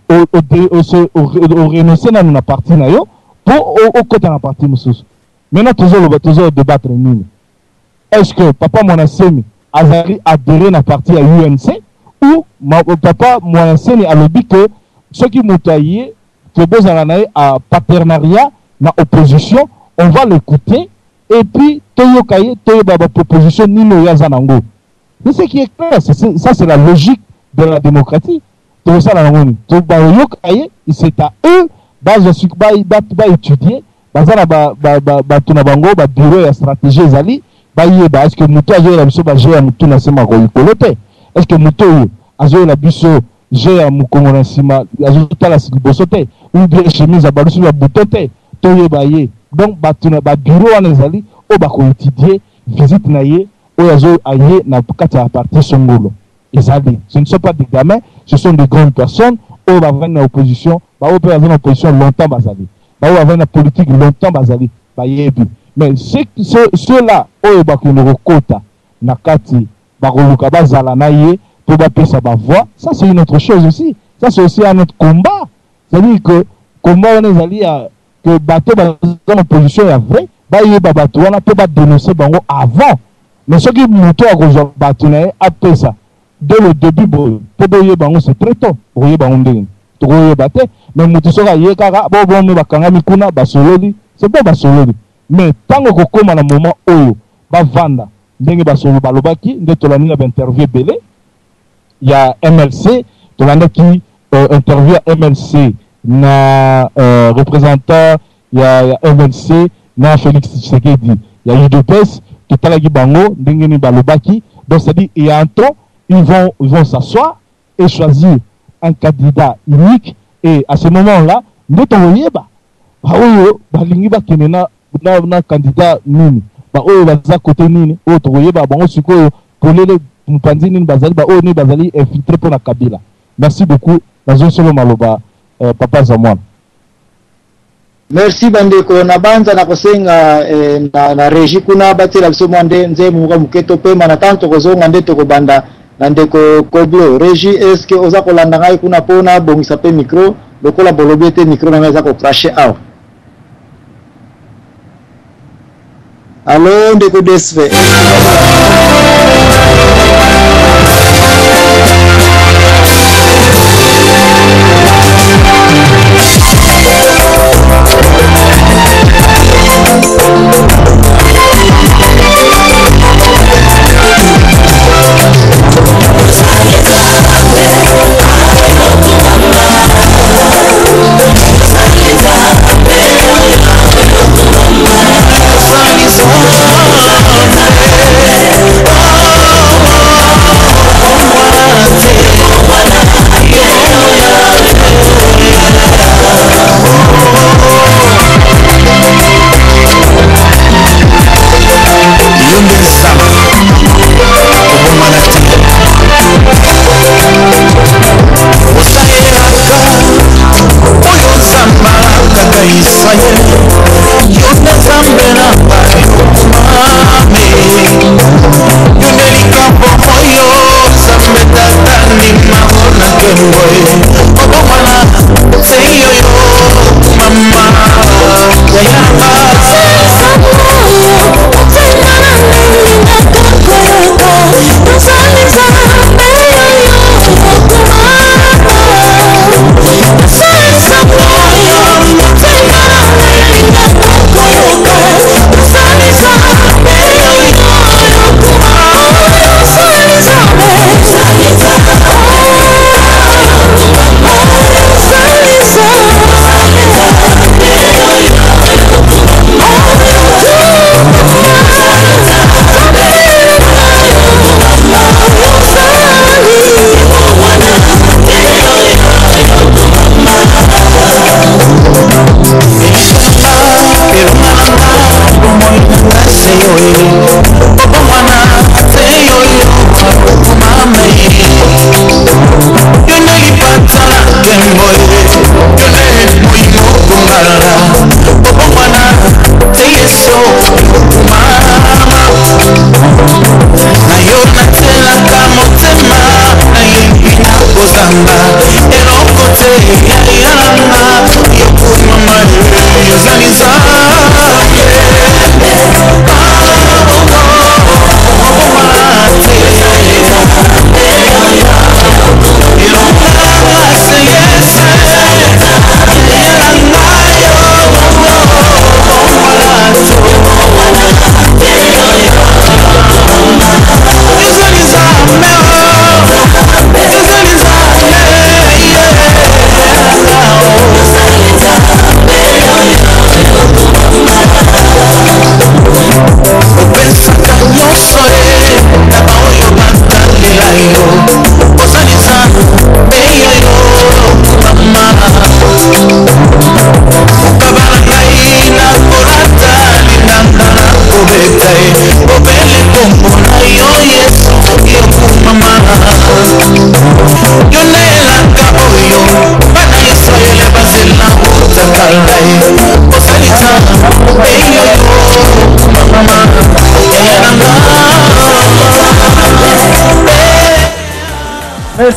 O renoncer nanu na parti na yo mpo okɔta na parti mosusu. Maintenant tozoloba, tozodébattre nini? Est-ce que papa Muanda Nsemi azali adhéré na parti ya UNC ou papa Muanda Nsemi alobi ke soki moto aye ke bozala na ye a partenariat na opposition, on va l'écouter et puis toyoka ye, toyeba baproposition nini oyo aza nango? C'est ce qui est clair, ça c'est la logique de la démocratie. Tokosala yango nini? Bayoka ye, c'est à eux bazwa baétudier, baza na bato na bango, babureau ya stratégie ezali, bayeba est ce que moto azoyela biso bajeu ya motu na nsima likolo te, est ce que moto oyo azoyela biso jeu ya mokongo na nsima azotala liboso te, ou bien chemise abalusi babouton te, toyeba ye. Donc bato na babureau wana ezali oyo bakoétudier visite na ye oyo azo aye na kati ya parti songolo ezali. Ce ne sont pas des gamins, ce sont des grandes personnes oyo bavandi na opposition, baoyo mpe baza na opposition longtemps, bazali baoyo bavandi na politique longtemps, bazali bayebi. Mais ceux-là oyo bakende kokota na kati, bakoluka bazala na ye mpo bapesa bavoix, ça c'est une autre chose aussi, ça c'est aussi un autre combat. C'est-à-dire que combat wana ezali ya que bato baza na opposition ya vrai bayeba bato wana mpo badénonce bango avant. Mais soki moto akozwa bato na ye apesa dès le début boye mpo boyeba yango, c'est très tôt. Bokoyeba yango ndenge tokoyeba te. Mais moto soki aye kaka bobomi, bakangami kuna, basololi, c'est bon, basololi. Mais ntango ekokóma na moment oyo bavanda ndenge basolo balobaki, nde tolandi na bainterview ebele ya MLC, tolandaki interview ya MLC na représentant ya MLC na Félix Tshisekedi ya UDPS, totalaki bango ndenge nini balobaki. Donc c'est-à-dire, il y a un temps, ils vont s'asseoir et choisir un candidat unique et à ce moment-là nde tokoyeba baoyo balingi bakende na candidat nini, baoyo baza kote nini, oyo tokoyeba bango sikoyo polele mopanzi nini bazali, baoyo nini bazali infiltré mpo na Kabila. Merci beaucoup. Nazosolo maloba papa Zamwana. Merci bandeko. Na banza na kosenga na régie kuna batiela biso mwa nde nzembo moko moke, topema na ntango tokozonga nde tokobanda na ndeko Koblo. Régie, est-ce oza kolanda ngai kuna mpo nabongisa mpe micro lokola bolobi ete micro na ngai eza kocracher awa? Allo, ndeko Dsv.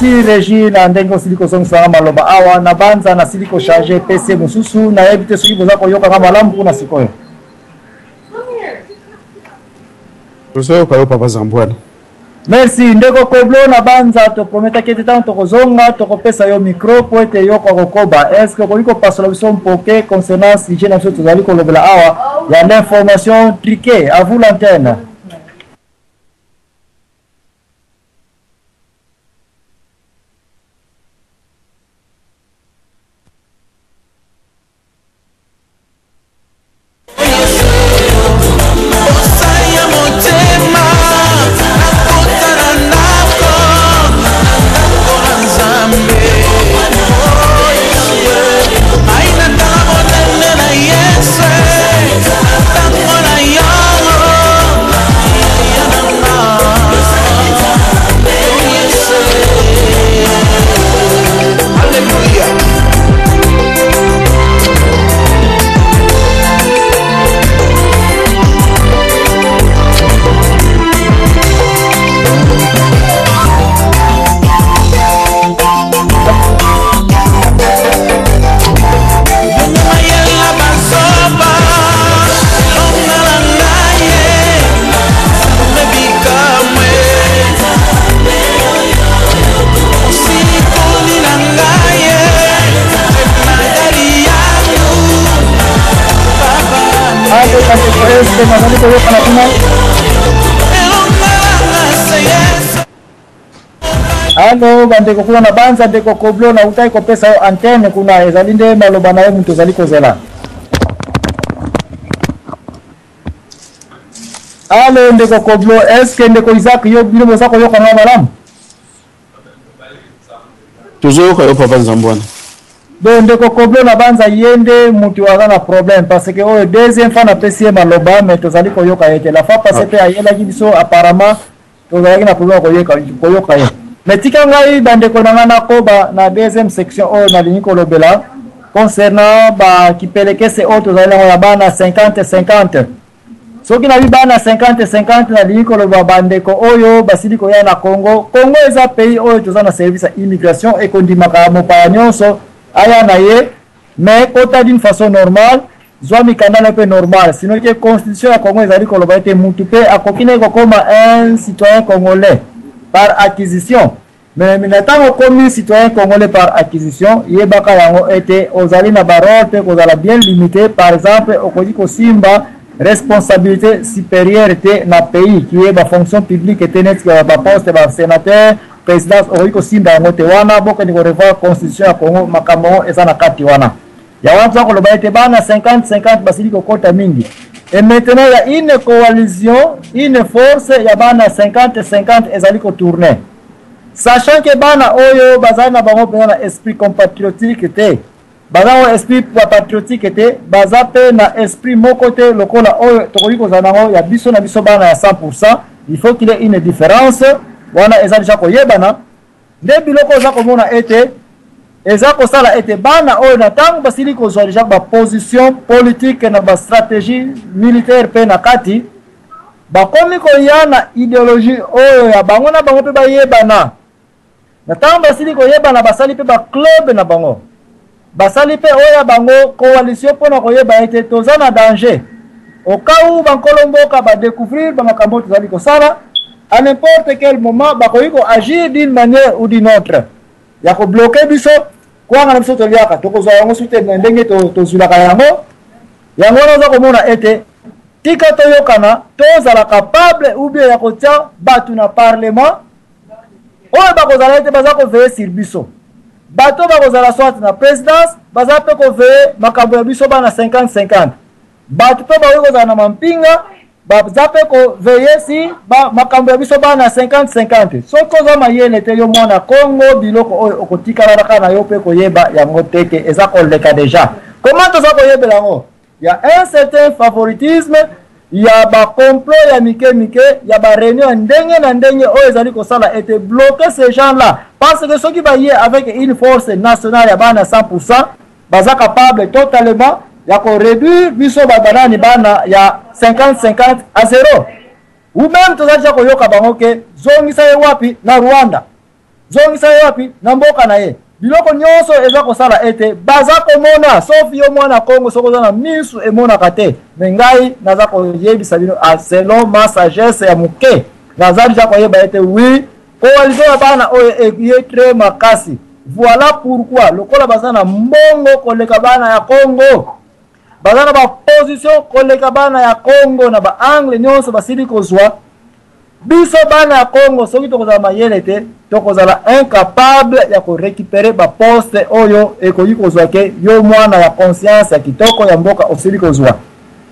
Merci Régie na ndenge osili kozongisa nga maloba awa na banza nasili kocharge PC mosusu nayebi te soki boza koyoka nga malamu kuna sikoyo. Tozoyoka yo papa Zambwana. Merci ndeko Koblo na banza toprometaki ete ntango tokozonga tokopesa yo micro mpo ete yo okoka kokoba. Est-ce que okoki kopasola biso mpoke concernant sujet na biso tozali kolobela awa ya l'information truquée? À vous l'antenne. Nazali koyokana kuna. Alo bandeko kuna na banza, ndeko Koblo nautaki kopesa yo antenne kuna, ezali nde maloba na yo moto ozali kozela. Alo ndeko Koblo, eske ndeko Isaac yo bino boza koyoka nga malamu? Tozoyoka yo papa Nzambwana. Donc ndeko Koblo na banza ye nde mutu aza na problème parce que oyo deuxième fois napesi ye maloba mais tozali koyoka ye te. La fois passée mpe ayelaki biso, apparemment tozalaki na problème ya koyoka ye. Mais tika ngai bandeko na ngai nakoba na deuxième section oyo nalingi kolobela concernant bakipelekese oyo tozali nango ya bana 50-50. Soki nabi bana 50-50, nalingi koloba bandeko oyo basili koya na Congo. Congo eza pays oyo toza na service ya immigration ekondimaka mopaya nyonso aya na ye, mais kota d'une façon normale, zwa mikanda na mpe normal. Sinon ke constitution ya Congo ezali koloba ete mutu mpe akoki naye kokoma un citoyen congolais par acquisition. Mais na ntango okomi citoyen congolais par acquisition, yebaka yango ete ozali na barole mpe kozala bien limité. Par exemple, okoki kosimba responsabilité supérieure te na pays qui est bafonction publique te, neti baposte basénateur, présidence, okoki kosimba yango te. Wana bokende korevoir constitution ya Congo, makambo yango eza na kati wana. Ya wana toza koloba ete bana 50-50 basili kokota mingi. Et maintenant ya une coalition, une force ya bana 50-50 ezali kotourne, sachant que bana oyo bazali na bango mpenza na esprit compatriotique te, baza ngo esprit patriotique te, baza mpe na esprit moko te lokola oyo tokoki kozala nango ya biso na biso bana ya 100%. Il faut qu'il y ait une différence wana eza déjà koyebana. Nde biloko oza komona ete eza kosala ete bana oyo na ntango basili kozwa déjà baposition politique na bastratégie militaire mpe na kati, bakomi koya na idéologie oyo ya bango na bango mpe bayebana. Na ntango basili koyebana, basali mpe baclub na bango, basali mpe oyo ya bango coalition mpona koyeba ete toza na danger au cas où bankolo mboka badécouvrir bamakambo oyo tozali kosala. À n'importe quel moment bakoki koagir d'une manière ou d'une autre ya kobloquer biso. Kwanga na biso toliaka, tokozwa yango su te na ndenge tozwilaka yango. Yango wana oza komona ete tika toyokana, tozala capable ou bien ya kotia bato na parlement oyo bakozala ete baza koveiller sur biso. Bato bakozala soit na présidence, baza mpe koveiller makambo ya biso bana 50-50. Bato mpe bakoki kozala na mampinga, baza mpe koveiller si makambo ya biso bana 50-50. Soki oza mayele te, yo mwana Kongo, biloko oyo okotikala kaka na yo mpe koyeba yango te ke eza koleka déjà. Comment toza koyebela yango? Ya un certain favoritisme, ya bacomplot ya mike mike, ya baréunion ya ndenge na ndenge oyo ezali kosala ete bloquer ces gens là, parce que soki baye avec une force nationale ya bana 100%, baza capable totalement ya koréduire biso banani bana ya 50-50 à zéro. Ou même toza déjà koyoka bango ke zongisa ye wapi na Rwanda. Zongisa ye wapi? Na mboka na ye. Biloko nyonso eza kosala ete baza komona, sauf yo mwana Congo soki oza na misu emonaka te. Mais ngai naza koyebisa bino a selon ma sagesse ya moke, naza deja koyeba ete oui, coalition ya bana oyo eye très makasi. Voilà pourquoi lokola baza na mbongo koleka bana ya Congo, baza na ba position koleka bana ya Congo na ba angle nyonso basili kozwa. Biso bana ya Congo soki tokozala mayele te, tokozala incapable ya ko recuperer ba poste oyo ekoki kozwa ke yo mwana ya conscience ya kitoko ya mboka osili kozwa.